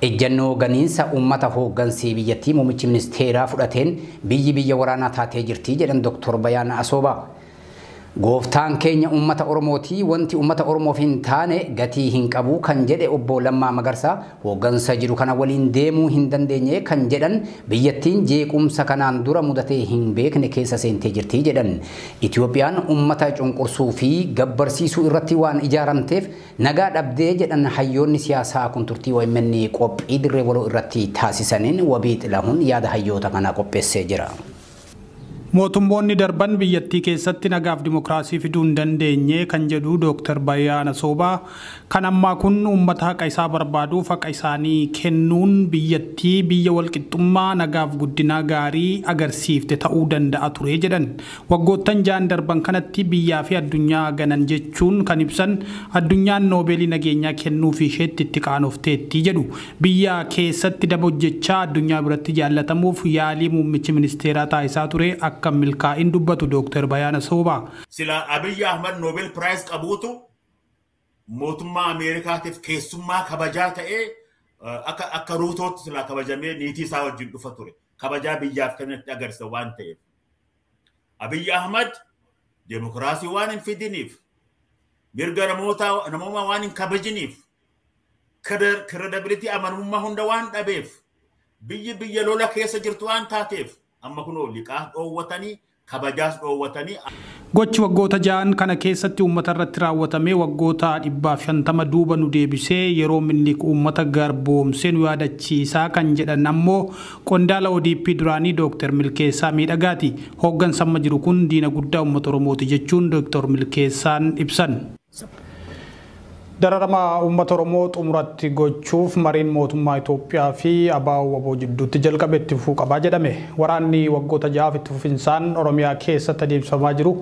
Ejjannoo ganiinsa uummata hooggansii biyyattii muummichi ministeeraa fudhateen biyyi biyya waraanaa taatee jirti jedhan Dr. Bayaan Asoobaa. Gooftaan keenya uummata Oromootii wanti uummata Oromoof hin taane gatii hin qabu kan jedhe obbo Lammaa Magarsaa hooggansa jiru kana waliin deemuu hin dandeenye kan jedhan biyyattiin jeequmsa kanaan dura mudatee hin beekne keessa seentee jirti jedhan. Itoophiyaan uummata cunqursuu fi gabbarsiisuu irratti waan ijaaramteef nagaa dhabdee jedhan hayyoonni siyaasaa kun turtii OMN qophii dirree waloo irratti taasisaniin Wabii Xilahuun yaada hayyoota kanaa qopheessee jira. Mootummoonni darban biyyattii keessatti nagaaf dimokiraasii fiduu hin dandeenye kan jedhu Dr. Bayaan Asoobaa kan ammaa kun uummata haqa isaa barbaaduuf haqa isaanii kennuun biyyattii biyya walqixxummaa nagaaf guddinaa gaarii agarsiifte ta'uu danda'a ture jedhan. Waggoottan 6 darban kanatti biyyaa fi addunyaa ganan jechuun kan ibsan addunyaan noobeelii nageenyaa kennuuf isheetti itti qaanofteetti jedhu. Biyya keessatti daba hojjechaa addunyaa biratti jaallatamuuf yaalii muummichi ministeeraa taasisaa ture akka milkaa'in dubbatu Dr. Bayaan Asoobaa. Sila Abiy Ahmed Nobel Prize qabuutu mootummaa Ameerikaatiif keessummaa kabajaa ta'ee akka Ruutootti sila kabajamee niitii isaa wajjin dhufa ture. Kabajaa biyyaaf kennatti agarsiisa waan ta'eef. Abiy Ahmed demokiraasii waan hin fidiniif, mirga namoomaa waan hin kabajiniif, credibility amanamummaa hunda waan dhabeef, biyyi biyya lola keessa jirtu waan taateef amma kunoo liqaa dhoowwatanii kabajaas dhoowwatanii. Gochi waggoota 6 kana keessatti uummata irratti raawwatamee waggoota 150 duuba nu deebisee yeroo Minilik uummata garboomsee nu yaadachiisaa kan jedhan ammoo qondaala ODP duraanii Dr. Milkeessaa Miidhagaati. Hooggansa amma jiru kun diina guddaa uummata Oromooti jechuun Dr. Milkeessaan ibsan. Dararama uummata Oromoo xumuratti gochuuf mariin mootummaa Itoophiyaa fi ABO WBO jidduutti jalqabe itti fufuu qabaa jedhame. Waraanni waggoota 6 itti fufinsaan Oromiyaa keessatti adeemsifamaa jiru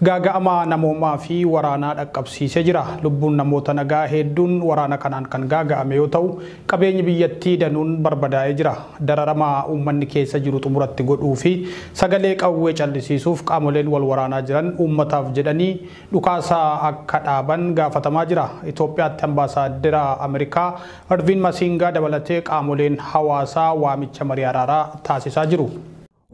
gaaga'ama namoomaa fi waraanaa dhaqqabsiisee jira. Lubbuun namoota nagaa hedduun waraana kanaan kan gaaga'ame yoo ta'u qabeenyi biyyattii danuun barbadaa'ee jira. Dararama uummanni keessa jiru xumuratti godhuu fi sagalee qawwee callisiisuuf qaamoleen wal waraanaa jiran uummataaf jedhanii dhukaasaa akka dhaaban gaafatamaa jira. Itoophiyaatti ambaasaaddera Ameerikaa Ervin Masingaa dabalatee qaamoleen hawaasaa waamicha marii araaraa taasisaa jiru.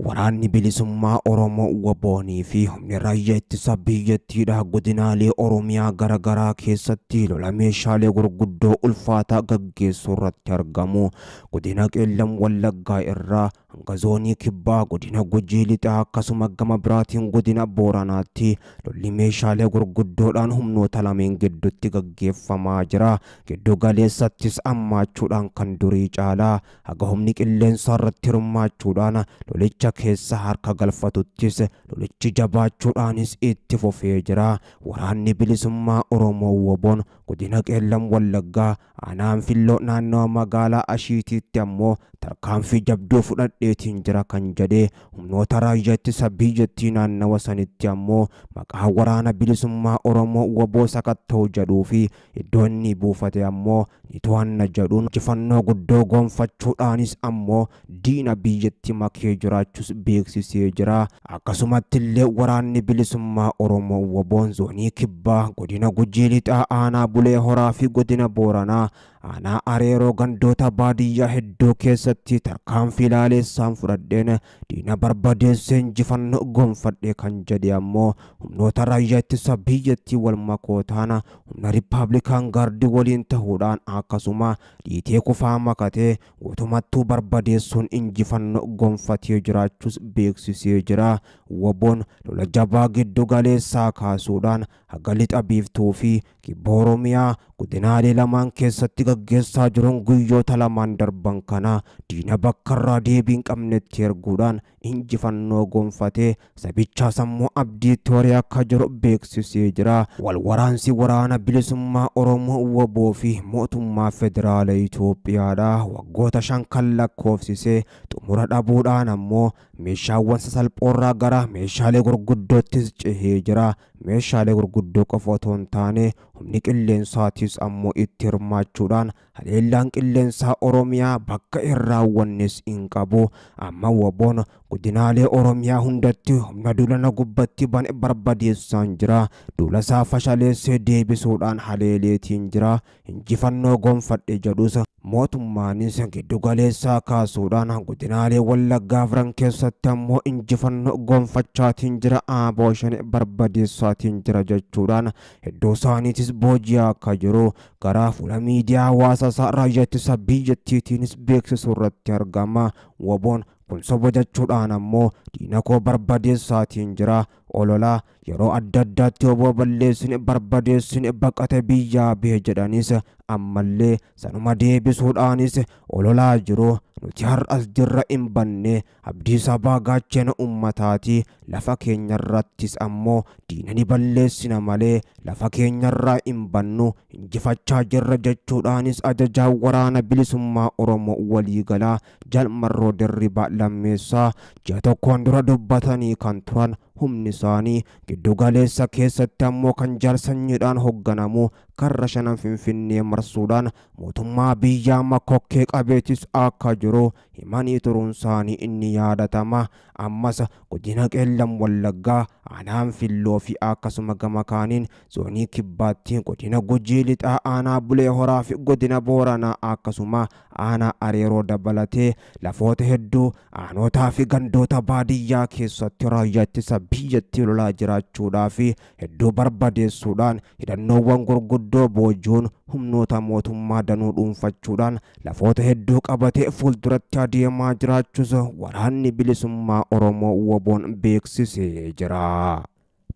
Waraanni bilisummaa Oromoo WBOnii fi humni raayyaa ittisa biyyattiidha godinaalee Oromiyaa garaagaraa keessatti lola meeshaalee gurguddoo ulfaataa gaggeessuu irratti argamu. Godina Qeellam Wallaggaa irraa hanga zoonii Kibbaa godina Gujii Lixaa akkasuma gama biraatiin godina Booranaatti lolli meeshaalee gurguddoodhaan humnoota lameen gidduutti gaggeeffamaa jira. Giddu galeessattis ammaachuudhaan kan durii caalaa haga humni qilleensaa irratti hirmaachuudhaan lolicha keessa harka galfatuttis lolichi jabaachuudhaanis itti fufee jira. Waraanni bilisummaa Oromoo WBOn godina Qeellam Wallaggaa aanaan Filloo naannoo magaalaa Ashiitiitti ammoo tarkaanfii jabduu fudhadheetiin jira kan jedhee humnoota raayyaa ittisa biyyattii naannawa sanitti ammoo maqaa waraana bilisummaa Oromoo WBO sakatta'u jedhuu fi iddoo inni buufate ammoo ni to'anna jedhuun injifannoo guddoo gonfachuudhaanis ammoo diina biyyatti makee jiraachuus beeksisee jira. Akkasumatti illee waraanni bilisummaa Oromoo WBOn zoonii Kibbaa godina Gujii Lixaa aanaa Bulee Horaa fi godina Booranaa aanaa Areeroo gandoota baadiyyaa hedduu keessatti tarkaanfii laaleessaan fudhadheen diina barbadeessee injifannoo gonfadhe kan jedhe ammoo humnoota raayyaa ittisa biyyattii wal makootaan humna Riippaabilikaan Gaardii waliin ta'uudhaan akkasuma dhiitee kufaa makatee guutumattuu barbadeessuun injifannoo gonfatee jiraachuus beeksisee jira. WBOn lola jabaa giddu galeessaa kaasuudhaan haga lixa biiftuu fi kibba Oromiyaa godinaalee lamaan keessatti gaggeessaa jiruun guyyoota lamaan darban kana diina bakka irraa deebii hin qabnetti erguudhaan injifannoo gonfatee sabicha sammuu abdiitti horii akka jiru beeksisee jira. Wal waraansi waraana bilisummaa Oromoo WBO fi mootummaa federaala Itoophiyaadha. Waggoota 5 kan lakkoofsisee xumura dhabuudhaan ammoo meeshaawwan sasalphoorraa gara meeshaalee gurguddoottis cehee jira. Meeshaalee gurguddoo qofa otoo hin taane humni qilleensaatis ammoo itti hirmaachuudhaan haleellaan qilleensaa Oromiyaa bakka hin raawwannes hin qabu. Amma WBOn godinaalee Oromiyaa hundatti humna duulana gubbatti bane barbadeessaan jira. Duula isaa fashaleessee deebisuudhaan haleeleetiin jira. Injifannoo gonfadhe jedhus Mootummaanis giddu galeessaa kaasuudhaan godinaalee Wallaggaa afran keessatti ammoo injifannoo gonfachaatiin jira, ABO Shanee barbadeessaatiin jira jechuudhaan hedduu isaaniitis booji'aa akka jiru gara fuula miidiyaa hawaasaa isaa raayyaa ittisa biyyattiitiinis beeksisuu irratti argama. WBOn kun soba jechuudhaan ammoo diina koo barbadeessaatiin jira. Ololaa yeroo adda addaatti WBO balleessine barbadeessine baqate biyyaa bahe jedhanis ammallee sanuma deebisuudhaanis ololaa jiru. Nuti har'as jirra hin banne, abdii sabaa gaachana ummataati. Lafa keenyarrattis ammoo diina ni balleessina malee lafa keenyarraa hin bannu, injifachaa jirra jechuudhaanis ajajaa waraana bilisummaa Oromoo waliigalaa Jalmarroo Dirribaa Lammeessaa ji'a tokkoon dura dubbatanii kan turan. Humni isaanii giddu galeessa keessatti ammoo kan jaarsanyiidhaan hoogganamu karra shanan Finfinnee marsuudhaan mootummaa biyyaa makokkee qabeetis akka jiru himanii turuun isaanii inni yaadatama. Ammas godina Qeellam Wallaggaa aanaan Filloo fi akkasuma gama kaaniin zoonii kibbaatti godina Gujii Lixaa aanaa Bulee Horaa fi godina Booranaa akkasuma aanaa Areeroo dabalatee lafoota hedduu aanotaa fi gandoota baadiyyaa keessatti raayyaa ittisa biyyattii lolaa jiraachuudhaa fi hedduu barbadeessuudhaan hidhannoowwan gurguddoo boojuun humnoota mootummaa danuu dhuunfachuudhaan lafoota hedduu qabatee fuulduratti adeemaa jiraachuus waraanni bilisummaa Oromoo WBOn beeksisee jira.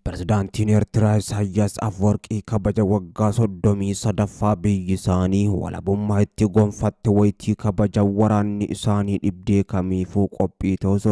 Pirezidaantiin Eertiraa Isaayyaas Afwerqii kabaja waggaa 33ffaa biyyi isaanii walabummaa itti gonfatte wayitii kabaja waraanni isaanii dhibdee kamiifuu qophii ta'us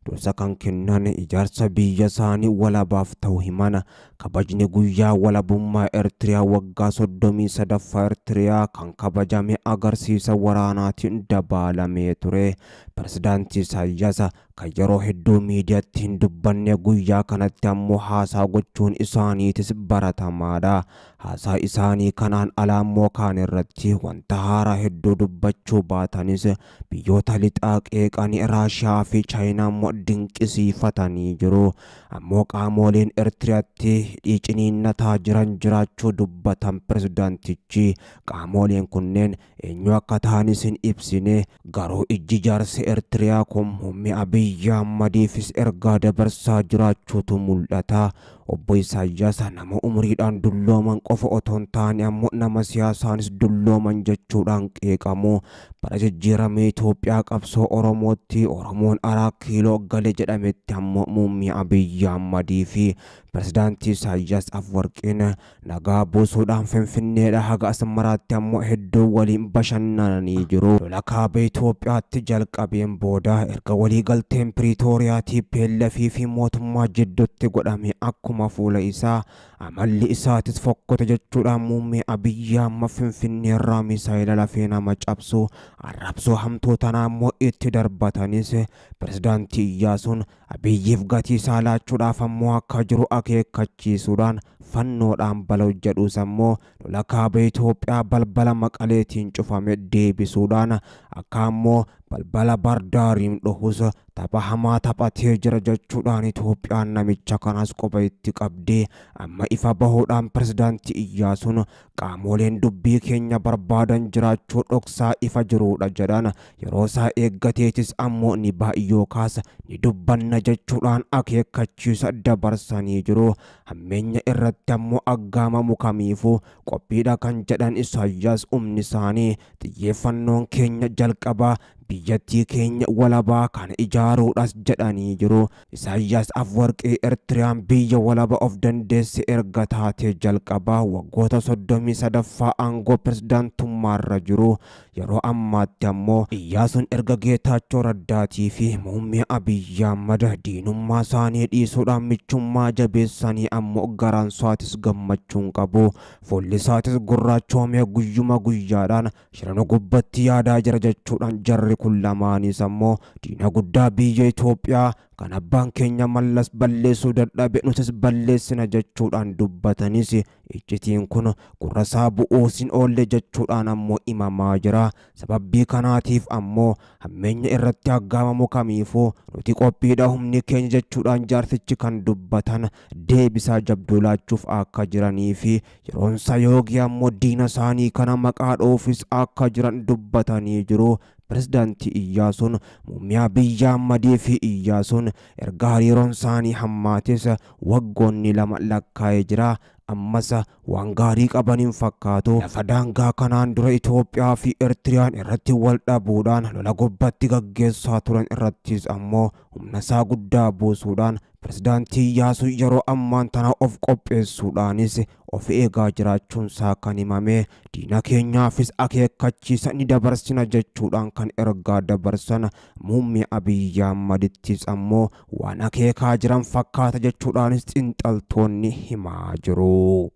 dursa kan kennan ijaarsa biyya isaanii walabaaf ta'u himan. Kabajni guyyaa walabummaa Eertiraa waggaa 33ffaa Eertiraa kan kabajame agarsiisa waraanaatiin dabaalamee ture. Pirezidaantii Isaayyaas kan yeroo hedduu miidiyaatti hin dubbanne guyyaa kanatti ammoo haasaa gochuun isaaniitis baratamaadha. Haasaa isaanii kanaan alaa immoo kaan irratti wanta haaraa hedduu dubbachuu baatanis biyyoota lixaa qeeqanii Raashiyaa fi Chaayinaa immoo dinqisiifatanii jiru. Ammoo qaamoleen Eertiraatti dhiiciniinnataa jiran jiraachuu dubbatan pirezidaantichi. Qaamoleen kunneen eenyu akka ta'anis hin ibsine, garuu ijji jaarsi Eertiriyaa kun muummee Abiyyi Ahmadiifis ergaa dabarsaa jiraachuutu mul'ata. Obbo Isaayyaas nama umriidhaan dullooman qofa otoo hin taane ammoo nama siyaasaanis dullooman jechuudhaan qeeqamu. Bara jijjiiramee Itoophiyaa qabsoo Oromootti Oromoon 4 kiiloo gale jedhametti ammoo muummee Abiyyi Ahmadii fi pirezidaantii Isaayyaas Afwerqiin nagaa buusuudhaan Finfinneedha haga Asmaraatti ammoo hedduu waliin bashannananii jiru. Lola kaaba Itoophiyaatti jalqabeen booda erga waliigalteen Piriitooriyaa TPLF fi mootummaa jidduutti godhame akkuma fuula isaa amalli isaatis fokkote jechuudhaan muummee Abiyyi Ahmad Finfinnee irraa misaayila lafee nama cabsu arrabsoo hamtoota ammoo itti darbatanis pirezidaantii Iyyaasuun Abiyyiif gatii isaa laachuudhaaf ammoo akka jiru akeekkachiisuudhaan fannoodhaan bala hojjedhuus ammoo lola kaaba Itoophiyaa balbala Maqaleetiin cufame deebisuudhaan akka ammoo balbala Bardaariin dhohus tapha hamaa taphatee jira jechuudhaan Itoophiyaan namicha kanas qoba itti qabdee amma ifa bahuudhaan pirezidaantii Iyyaasuun qaamoleen dubbii keenya barbaadan jiraachuu dhoksaa ifa jiruudha jedhan. Yeroo isaa eeggateetis ammoo ni baay'oo kaasa ni dubbanna jechuudhaan akeekkachiisa dabarsanii jiru. Hammeenya irratti ammoo aggaamamu kamiifuu qophiidha kan jedhan Isaayyaas humni isaanii xiyyeeffannoon keenya jalqabaa biyyattii keenya walabaa kana ijaaruudhas jedhanii jiru. Isaayyaas Afwerqii Eertiriyaan biyya walaba of dandeesse erga taatee jalqabaa waggoota 33ffaa aangoo pirezidaantummaarra jiru. Yeroo ammaatti ammoo Iyyaasuun erga Geetaachoo Raddaatii fi muummee Abiyyi Ahmad diinummaa isaanii dhiisuudhaan michummaa jabeessanii ammoo garaan isaatis gammachuun qabu. Fuulli isaatis gurraachoomee guyyuma guyyaadhaan shirana gubbatti yaadaa jira jechuudhaan jarri Kun lamaanis ammoo diina guddaa biyya Itoophiyaa kan abbaan keenya Mallas balleessuu dadhabe nutis balleessina jechuudhaan dubbatanis, iccitiin kun gurra isaa bu'uusin oolle jechuudhaan ammoo himamaa jira. Sababbii kanaatiif ammoo hammeenya irratti aggaamamu kamiifuu nuti qophiidha, humni keenya jechuudhaan jaarsichi kan dubbatan deebisaa jabduu laachuuf akka jiranii fi yeroonsa yoogii ammoo diina isaanii kana maqaa dhoofis akka jiran dubbatanii jiru. Pirezidaantii Iyyaasuun muummee Abiyyi Ahmadii fi Iyyaasuun erga hariiroon isaanii hammaates waggoonni 2 lakkaa'ee jira. Ammas waan gaarii qabaniin fakkaatu. Lafa daangaa kanaan dura Itoophiyaa fi Eertiriyaan irratti wal dhabuudhaan lola gubbatti gaggeessaa turan irrattis ammoo humna isaa guddaa buusuudhaan pirezidaantii Iyyaasuu yeroo ammaan tana of qopheessuudhaanis of eegaa jiraachuun isaa kan himame, diina keenyaafis akeekkachiisa ni dabarsina jechuudhaan kan ergaa dabarsan muummee Abiyyi Ahmadittis ammoo waan akeekaa jiran fakkaata jechuudhaanis xiinxaltoonni himaa jiru.